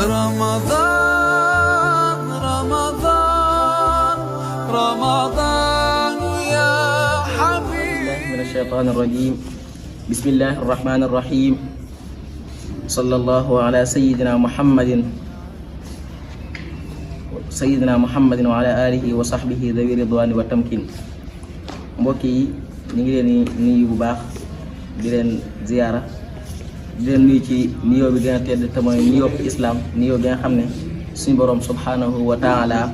رمضان رمضان رمضان يا حبيبي من الشيطان الرجيم بسم الله الرحمن الرحيم صلى الله على سيدنا محمد وعلى آله وصحبه ذوي الرضوان والتمكين. mbokk yi ñu ngi leen di nuyu bu baax di leen ziyaara di leen nuyu ci nuyoo bi gën a tedd te mooy nuyoo islam, nuyoo bi nga xam ne suñu borom subhanahu wa taala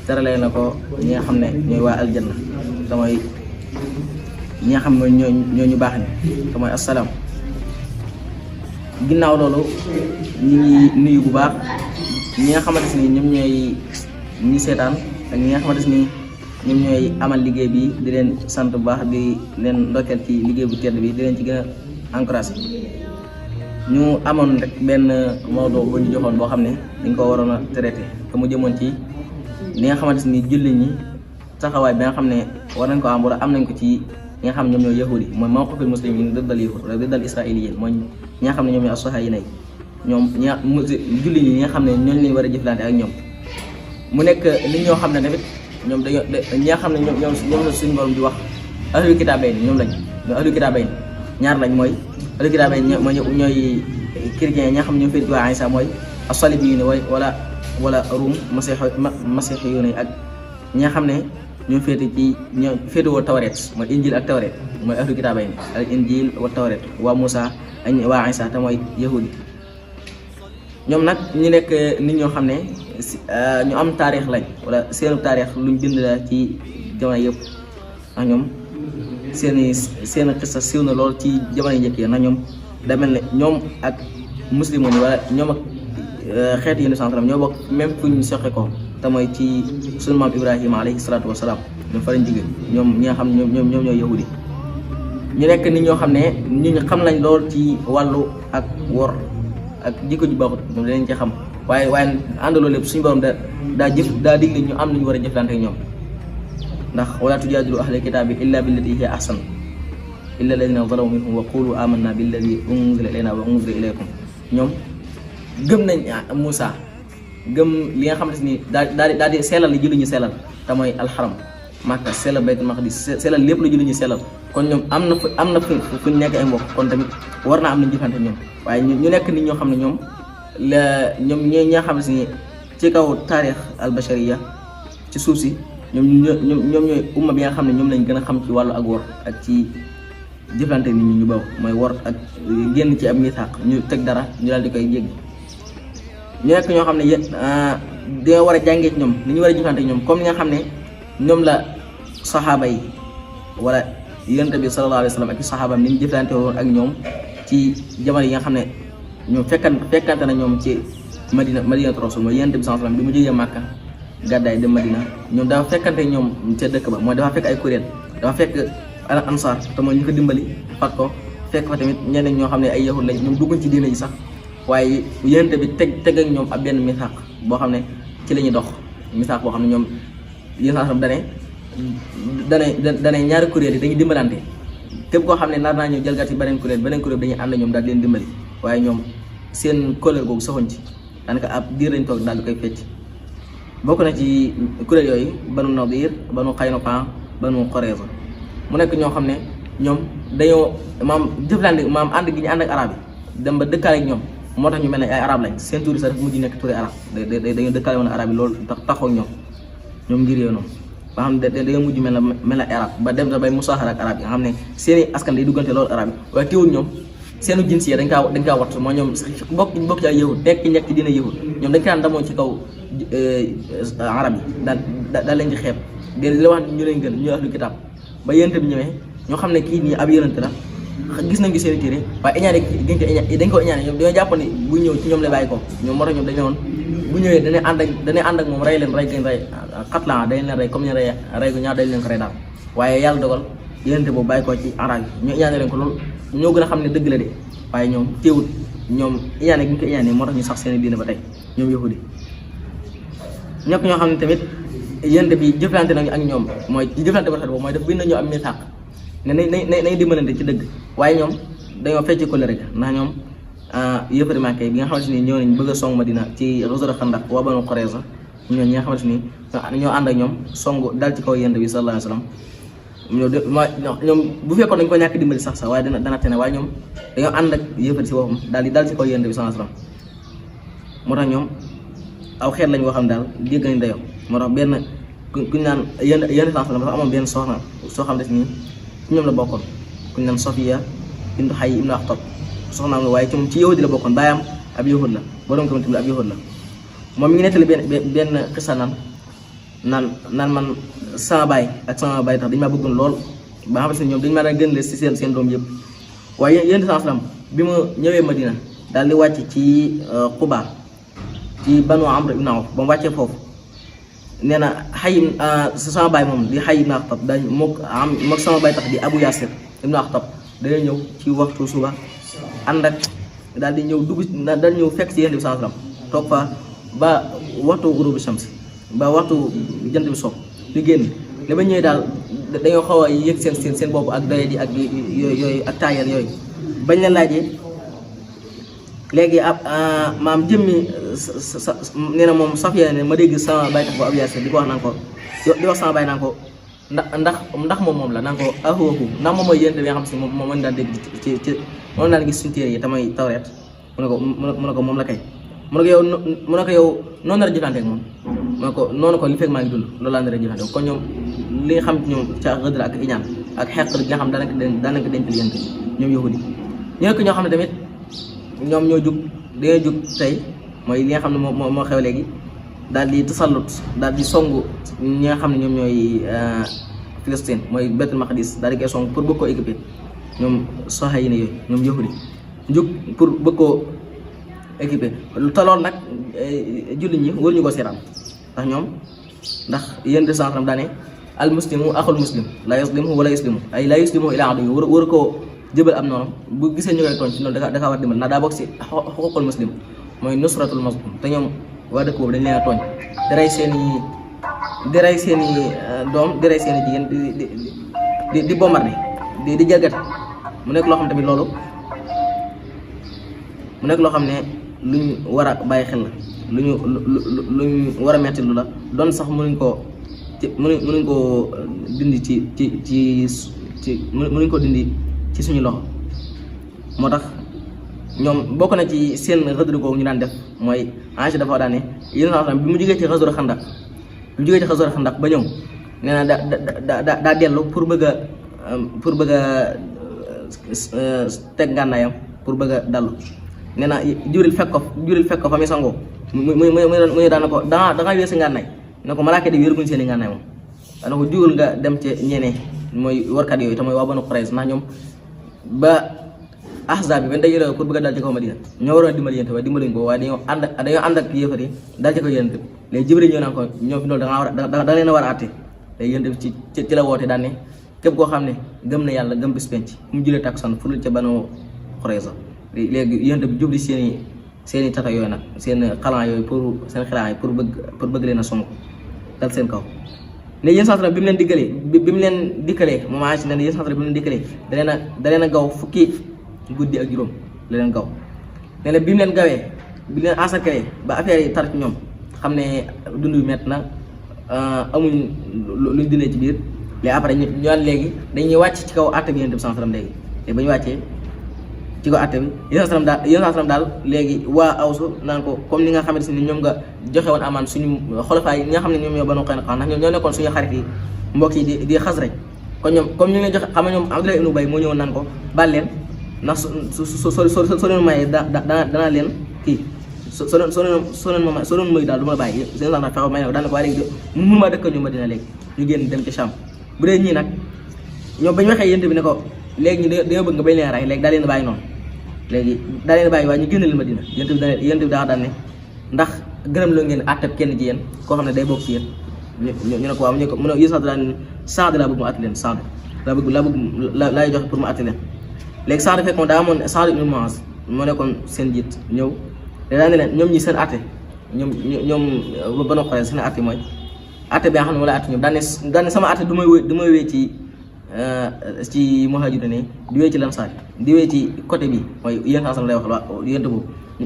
teralee na ko ñi nga xam ne ñooy waa aljanna te mooy ñi nga xam ne ñoo ñu baax ni te mooy assalaam. ginnaaw loolu ñu ngi nuyu bu baax ñi nga xamante ni ñoom ñooy ñi seetaan ak ñi nga xamante ni ñoom ñooy amal liggéey bi di leen sant bu baax di leen ndokkeel ci liggéey bu tedd bi di leen ci gën a encouragé. ñu amoon rek benn mawduu bu ñu joxoon boo xam ne dañ ko waroon a traité te mu jëmoon ci li nga xamante ni jullit ñi taxawaay bi nga xam ne war nañ ko am wala am nañ ko ci ñi nga xam ne ñoom ñooy yahudi mooy mawqifil muslimin diddal yahud wala diddal israiliyin mooy ñi nga xam ne ñoom ñooy as-sahaayina ñoom jullit ñi nga xam ne ñooñu lañ war a jëflante ak ñoom. mu nekk nit ñoo xam ne tamit ñoom dañoo ñi nga xam ne ñoom la suñu borom di wax ahlul kitaabayn ñoom lañ ñoo ahlul kitaabayn ñaar lañ mooy ahlul kitaabayn ñooy chrétiens yi ñi nga xam ne ñoo féet ci waa Isa mooy as-salibiyuun wala Rum masihiyuun ak ñi nga xam ne ñoo féetewoo tawreet mooy injil ak tawreet mooy ahlul kitaabayn al injil wa tawreet waa Musa ak waa Isa te mooy yahudi. ñoom nag ñu nekk nit ñoo xam ne ñu am taarix lañ wala seenu taarix luñ bind la ci jamono yëpp ndax ñoom seen xissa siiw na lool ci jamono njëkk yi ndax ñoom da mel ne ñoom ak muslimoon yi wala ñoom ak xeet yi sallam ñoo bokk même fu ñu soxe ko te mooy ci sunu maam Ibrahima alayhi salaatu wasalaam ñoom fa lañ jóge ñoom ñi nga xam ne ñoom ñooy yahudi. ñu nekk nit ñoo xam ne ñu xam nañ lool ci wàllu ak wor ak jikko ji baaxut ñoom danañ ci xam waaye ànd loolu lépp suñu borom daa digle ñu am nañu war a jëflante ak ñoom ndax wala tujaadilu ahlal kitaabi illa billati hiya ahsan illa alladina zalamu minhum wa qulu amanna billadi unzila ilayna wa unzila ilaykum. ñoom gëm nañ Moussa gëm li nga xamante ni daal di sellal li julli ñu sellal te mooy alxaram Makka sellal baytul maqdis sellal lépp la julli ñu sellal kon ñoom am na fu ñu nekk ay mbokk kon tamit war naa am nañu jëfante ñoom waaye ñu nekk nit ñoo xam ne ñoom ñi nga xam ne ci kaw taarix albashariya ci suuf si ñoom ñooy umma bi nga xam ne ñoom lañ gën a xam ci wàllu ak wor ak ci jëflante nit ñi ñu baw mooy wor ak génn ci ab misaaq ñu teg dara ñu daal di koy jéggi. ñu nekk ñoo xam ne dañoo war a jàngee ci ñoom li ñu war a jëflante ñoom comme li nga xam ne ñoom la saxaaba yi wala yonent bi sallallahu alayhi wa sallam ak i saxaabaam ni ñu jëflante woon ak ñoom ci jamono yi nga xam ne ñoom fekkante na ñoom ci madinatu rasul mooy yonent bi sallallahu alayhi wa sallam bi mu jógee Màkka gàddaay dem Madina ñoom dafa fekkante ñoom ca dëkk ba mooy dafa fekk ay kuréel dafa fekk al ansar te mooy ñu ko dimbali fat ko fekk fa tamit ñeneen ñoo xam ne ay yahud lañ ñoom dugguñ ci diina ji sax waaye yonent bi teg ak ñoom ab benn misaaq boo xam ne ci la ñuy dox misaaq boo xam ne ñoom yéen sax dane ñaari kuréel yi dañuy dimbalante képp koo xam ne nar naa ñëw jalgati beneen kuréel dañuy ànd ñoom daal di leen dimbali waaye ñoom seen kóllëre googu saxuñ ci daanaka ab diir lañ toog daal di koy fecc. bokk na ci kuréel yooyu banu Nadir banu Qaynuqa banu Qurayza mu nekk ñoo xam ne ñoom dañoo jëflante ànd gi ñu ànd ak arab yi dem ba dëkkaale ak ñoom moo tax ñu mel ne ay arab lañ seen tur yi sax dafa mujj nekk turi arab dañoo dëkkaale woon arab yi loolu taxoo ak ñoom ngir yow noonu ba xam ne da mujj mel na arab ba dem na bay musaaxara ak arab yi nga xam ne seeni askan day duggante loolu arab yi waaye teewul ñoom seenu jinsiya dañ kaa wattu moo ñoom bokk ci ay yahud nekk ci dina yahud ñoom dañ kaa ndamoo ci kaw arab yi daal leen di xeeb di la wax ñu leen gën ñu ahlu kitaab ba yonent bi ñëwee ñoo xam ne kii nii ab yonent la gis nañ ko seen téere waaye iñaane dañ ko iñaane ñoom dañoo jàpp ne bu ñëw ci ñoom la bàyyi ko ñoom moo tax ñoom dañu woon bu ñëwee dañuy ànd ak moom rey leen xatlan dañ leen rey comme ñu rey ko ñaar dañ leen ko rey daal waaye yàlla dogal yonent boobu bàyyi ko ci arab yi ñu iñaane leen ko loolu ñoo gën a xam ne dëgg la de waaye ñoom teewul ñoom iñaane gi ñu ko iñaane moo tax ñu sax seen diine ba tey ñoom yahudi ñokk ñoo xam ne tamit yonent bi jëflante nañu ak ñoom mooy ci jëflante ba boobu mooy daf bind nañu am misaaq ne nañ dimbalante ci dëgg waaye ñoom dañoo fecc kóllëre ga ndax ñoom yëfari Màkka bi nga xamante ni ñëw nañ bëgg a song Madina ci ghazwat Xandaq waa Banu Qurayza ñoo ñi nga xamante ni ñoo ànd ak ñoom song dal ci kaw Yonent bi sallallahu alayhi wasallam ñoom bu fekkoon dañ ko ñàkk dimbali sax waaye dana tene waaye ñoom dañoo ànd ak yëfari si boppam daal di dal ci kaw Yonent bi sallallahu alayhi wasallam moo tax ñoom aw xeet lañ woo xam daal dégg nañ dayoo moo tax benn kuñ naan Yonent bi sallallahu alayhi wasallam dafa amoon benn soxna soo xam ne nii ci ñoom la bokkoon kuñ naan Safiya bintu Hayy ibnu Akhtab soxnaam la waaye ci moom ci yahudi la bokkoon baayam ab yahud la borom ko tamit ab yahud la moom mi ngi nettali benn xisa naan man sama baay ak sama baay tax dañu maa bëggoon lool ba xam ne ñoom dañu maa daan gën leen si seen doom yëpp waaye Yonent bi sallam bi ma ñëwee Madina daal di wàcc ci Quba ci Banu Amr ibn Awf ba mu wàccee foofu nee na Hayy sama baay moom di Hayy ibn Akhtab dañ mook sama baay tax di Abu Yasir ibn Akhtab dañuy ñëw ci waxtu suba ànd ak daal di ñëw dugg daal di ñëw fekk ci Yonent bi sallallahu alayhi wasallam toog fa ba waxtu ghurubi shams ba waxtu jant bi soog di génn li ba ñëwee daal dañoo xaw a yëg seen bopp ak doye di ak yooyu ak taayal yooyu bañ leen laajee léegi maam jëmmi nee na moom Safiya ne ma dégg sama baay tax ko ab Yaasir di ko wax naan ko di wax sama baay naan ko ndax moom la naan ko ahuwahu ndax moom mooy Yonent bi nga xam si moom mën daan dégg ci moom daan gis suñu téere yi tamay Tawreet mu ne ko moom la kay mu ne ko yow noonu nar a jëflanteeg moom mu ne ko noonu ko li fekk maa ngi dund loolu laa nar a jëflanteeg kon ñoom li nga xam ñoom ca Gëdër ak iñaan ak xeq gi nga xam daanaka dencal Yonent ñoom yahudi ñoo ko ñoo xam ne tamit ñoom ñoo dañoo jug tey mooy li nga xam ne moo xew léegi daal di tasallut daal di songu ñi nga xam ne ñoom ñooy Palestine mooy Baytul Maqdis daal di koy song pour bëgg koo équiper ñoom soxa yi ne yooyu ñoom yahudi jug pour bëgg koo équipé te loolu nag jullit ñi waruñu ko seetaan ndax Yonent bi sallallahu alayhi wasallam daane al muslimu axul muslim la yuslimu wala yuslimu ay la yuslimu ila adu waru koo jëbal am noonu bu gisee ñu koy tooñ ci loolu da kaa war dimbal ndax daa bokk si xuququl muslim mooy nusratul mazlum te ñoom waa dëkk boobu dañ leen a tooñ di rey seen i doom di rey seen i jigéen di bombardé di jalgati mu nekk loo xam tamit loolu mu nekk loo xam ne luñ war a bàyyi xel la luñ war a metti lu la doon sax mënuñ koo dindi mënuñ koo dindi ci suñu loxo moo tax ñoom bokk na ci seen xëdru googu ñu daan def mooy Aïcha dafa daan ne Yonent bi bi mu jógee ci ghazwat Xandaq ba ñëw nee na daa dellu pour bëgg a teg ngànnaayam pour bëgg a dallu nee na Jibril fekk ko fa muy sangoo muy daan na ko dangaa wéer si ngànnaay ne ko malaaka di wéeruguñ seen i ngànnaay moom dana ko jugal nga dem ci ñeneen mooy warkat yooyu te mooy waa Banu Qurayza ndax ñoom ba ahzaab bi ba dajale pour bëgg a dal ci kaw Madina ñoo waroon dimbali Yonent waaye dimbaluñ ko waaye dañoo ànd ak yéefar yi dal ci kaw Yonent léegi Jibril ñëw naan ko ñoom fi loolu da leen a war a àtte léegi Yonent bi ci la woote daan ne képp koo xam ne gëm na yàlla gëm bis penc mu julee takkusaan fu dul ca Banu Qurayza léegi Yonent bi jubli seen i tata yooyu nag seen xalan yooyu pour seen xilaan yi pour bëgg leen a sonk dal seen kaw léegi yéen santara bi mu leen dikkalee moom Aïcha ne yéen santara bi mu leen dikkalee da leen a gaw fukki guddi ak juróom la leen gaw ne bi mu leen gawee bi leen encerclé ba affaire yi tar ci ñoom xam ne dund bi métti na amuñ luñ dundee ci biir léegi après ñu léegi dañuy wàcc ci kaw àtte bi Yonent bi sallallahu alayhi wasallam léegi ba ñu wàccee ci ko àtte bi Yonent sallam daal léegi waa Awsu naan ko comme ni nga xamante ni ñoom nga joxe woon amaan suñu xolofaa yi ñi nga xam ne ñoom ñoo Banu Qaynuqa ndax ñoo nekkoon suñu xarit yi mbokk yi di Xasraj kon ñoom comme ñu ngi leen joxe xam nga ñoom Abdullah ibn Ubay moo ñëwoon naan ko baal leen ndax soo leen mayee danaa leen kii soo leen mooy daal du ma la bàyyi seen sax nag fexe may ne daan ko waaye léegi mënu maa dëkk ñu Madina léegi ñu génn dem ci Sham bu dee ñii nag ñoom bañ waxee Yonent bi ne ko léegi ñu dañoo bëgg nga bañ leen rey léegi daa leen bàyyi noonu léegi daa leen bàyyi waaye ñu génn leen Madina Yonent bi daa daan ne ndax gërëm loo ngeen àttab kenn ci yéen koo xam ne day bokk ci yéen ñu ne ko waaw ñu ne yéen sax daan Saad laa bëgg mu àtte leen Saad laay joxe pour mu àtte leen léegi Saad fekk moom daa amoon Saad ibn Muaz moo nekkoon seen jiit ñëw daa ne leen ñoom ñi seen àtte ñoom Banu Qurayza seen àtte mooy àtte bi nga xam ne wala àtte ñoom daan ne sama àtte du may wéy ci ci muhaajir ne di wéy ci lansaar di wéy ci côté bi mooy yéen saa lay wax waaw yéen boobu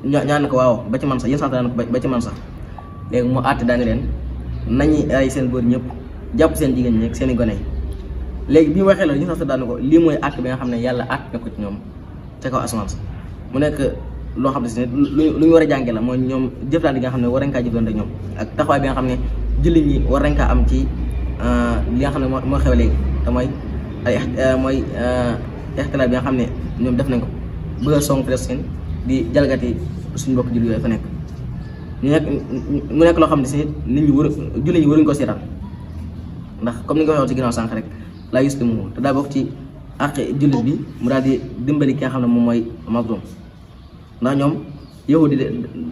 ñaan ko waaw ba ci man sax yéen saa daan ko ba ci man sax léegi mu àtte daani leen nañu ay seen góor ñëpp jàpp seen jigéen ñi ak seen i gone yi léegi bi mu waxee loolu yéen saa daan ko lii mooy àtte bi nga xam ne yàlla àtte na ko ci ñoom ca kaw asamaan sa mu nekk loo xam ne si lu ñu war a jànge la mooy ñoom jëflante gi nga xam ne war nañ kaa jëflante ñoom ak taxawaay bi nga xam ne jullit ñi war nañ kaa am ci li nga xam ne moo xew léegi te mooy mooy ixtilaaf bi nga xam ne ñoom def nañ ko bëgg a song Palestine di jalgati suñu mbokk jullit yooyu fa nekk mu nekk loo xam ne si nit ñi jullit ñi waruñ ko seetaan ndax comme ni nga ko waxee ci ginnaaw sànq rek laa yus mu te daa bokk ci àq jullit bi mu daal di dimbali ki nga xam ne moom mooy mazlum ndax ñoom yahudi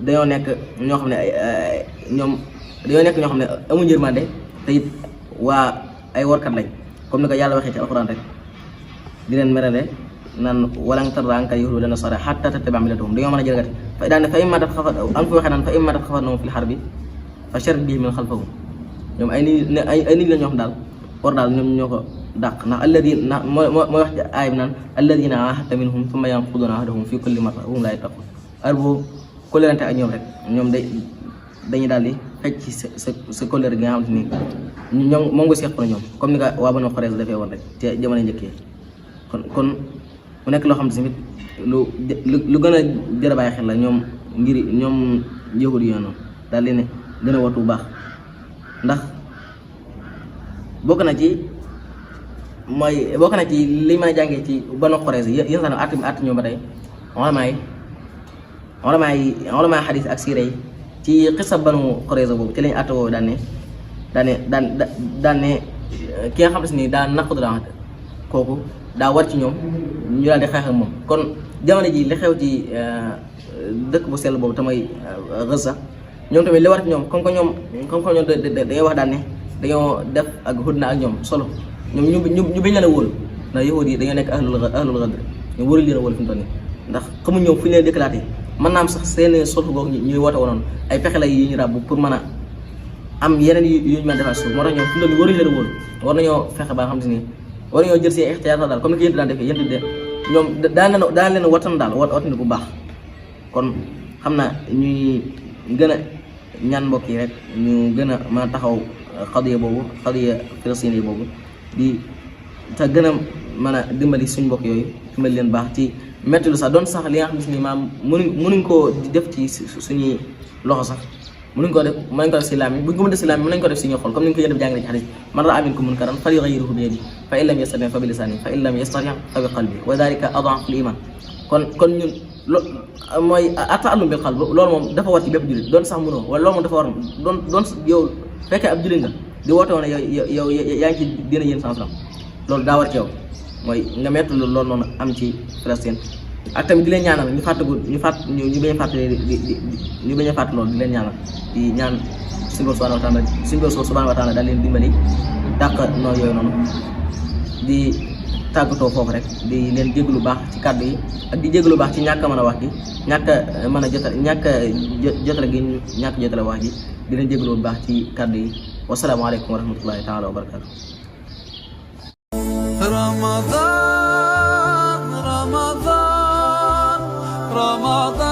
dañoo nekk ñoo xam ne dañoo nekk ñoo xam ne amuñu yërmande te it waa ay warkat lañ comme ni ko yàlla waxee ci alxuraan rek di leen merale naan walan tarda anka yahuudu wala nasaara hattaa tattabi'a millatahum dañoo mën a jëlgati fa daan ne fa imma am fu waxee naan fa imma taxafannahum fil harbi fa sharrid bihim min xalfahum ñoom ay nit la ñoo xam daal war daal ñoom ñoo ko dàq ndax alladina mooy wax ci aay bi naan alladina ahadta minhum thumma yanquduna ahdahum fi kulli marra wa hum laa yattaqun ar boo kóllërante ak ñoom rek ñoom dañuy daal di fecc ci sa kóllëre gi nga xamante ni ñoom moom nga seq na ñoom comme ni ko waa Banu Qurayza defee woon rek te jamono njëkkee kon mu nekk loo xam ne tamit lu gën a jar a bàyyi xel la ñoom ngir ñoom yahudi yi noonu daal di ne gën a watu bu baax ndax bokk na ci li mën a jàngee ci Banu Qurayza yéen sax at ñoom ba tey ulama xadis ak siira yi ci xisa Banu Qurayza boobu ci lañu àtte woowu daan ne ki nga xam ne ni daa naqdu la kooku daa war ci ñoom ñu daal di xeex ak moom kon jamono ji li xew ci dëkk bu sell boobu te mooy Gaza ñoom tamit li war ci ñoom comme que ñoom dañoo wax daan ne dañoo def ak hudna ak ñoom solo ñoom ñu bañ leen a wóolu ndax yahudi yi dañoo nekk ahlul gadr ñu wóolu leen a wóolu fi mu toll nii ndax xamuñ ñoom fu ñu leen déclaré mën naa am sax seen sulh googu ñuy woote wonoon ay pexe la yi ñu ràbb pour mën a am yeneen yu ñu mën a defaat suuf moo tax ñoom fi mu toll nii waruñu leen a wóolu war nañoo fexe ba nga xam te ni war nañoo jël seen ixtiyaar daal comme ni ko yéen daan defee yéen de ñoom daan leen watan daal watandi bu baax kon xam naa ñuy gën a ñaan mbokk yi rek ñu gën a mën a taxaw xadiya Filastiin yi boobu di te gën a mën a dimbali suñ mbokk yooyu dimbali leen baax ci metti lu sax doon sax li nga xam ne maam mënuñ koo def ci suñuy loxo sax mënuñ ko def si laam yi buñ ko mën def si laam yi mën nañ ko def si ñuy xol comme ni ñu ko yéen def jàngale ci xadis man ra'a minkum munkaran falyughayyirhu bi yadihi fa in lam yastati' fa bi lisanihi fa in lam yastati' fa bi qalbihi wa dhalika ad'aful iman kon ñun mooy at-ta'allum bil qalb loolu moom dafa war ci bépp jullit doon sax mënoo wala loolu moom dafa war doon yow fekkee ab jullit nga di woote woon yow yaa ngi ci dina yéen sans loolu daa war ci yow mooy nga mettu loolu noonu am ci Palestine ak tamit di leen ñaanal ñu bañ a fàtte loolu di leen ñaanal di ñaan suñu Boroom subhanahu wa ta'ala daal leen dimbali dàq noonu yooyu noonu di tàggatoo foofu rek di leen jéglu baax ci kàddu yi ak di jéglu baax ci ñàkk a mën a wax gi ñàkk a mën a jotale gi ñàkk jotale wax ji di leen jéglu bu baax ci kàddu yi wasalaamaaleykum wa rahmatullahi taala wa barakatu رمضان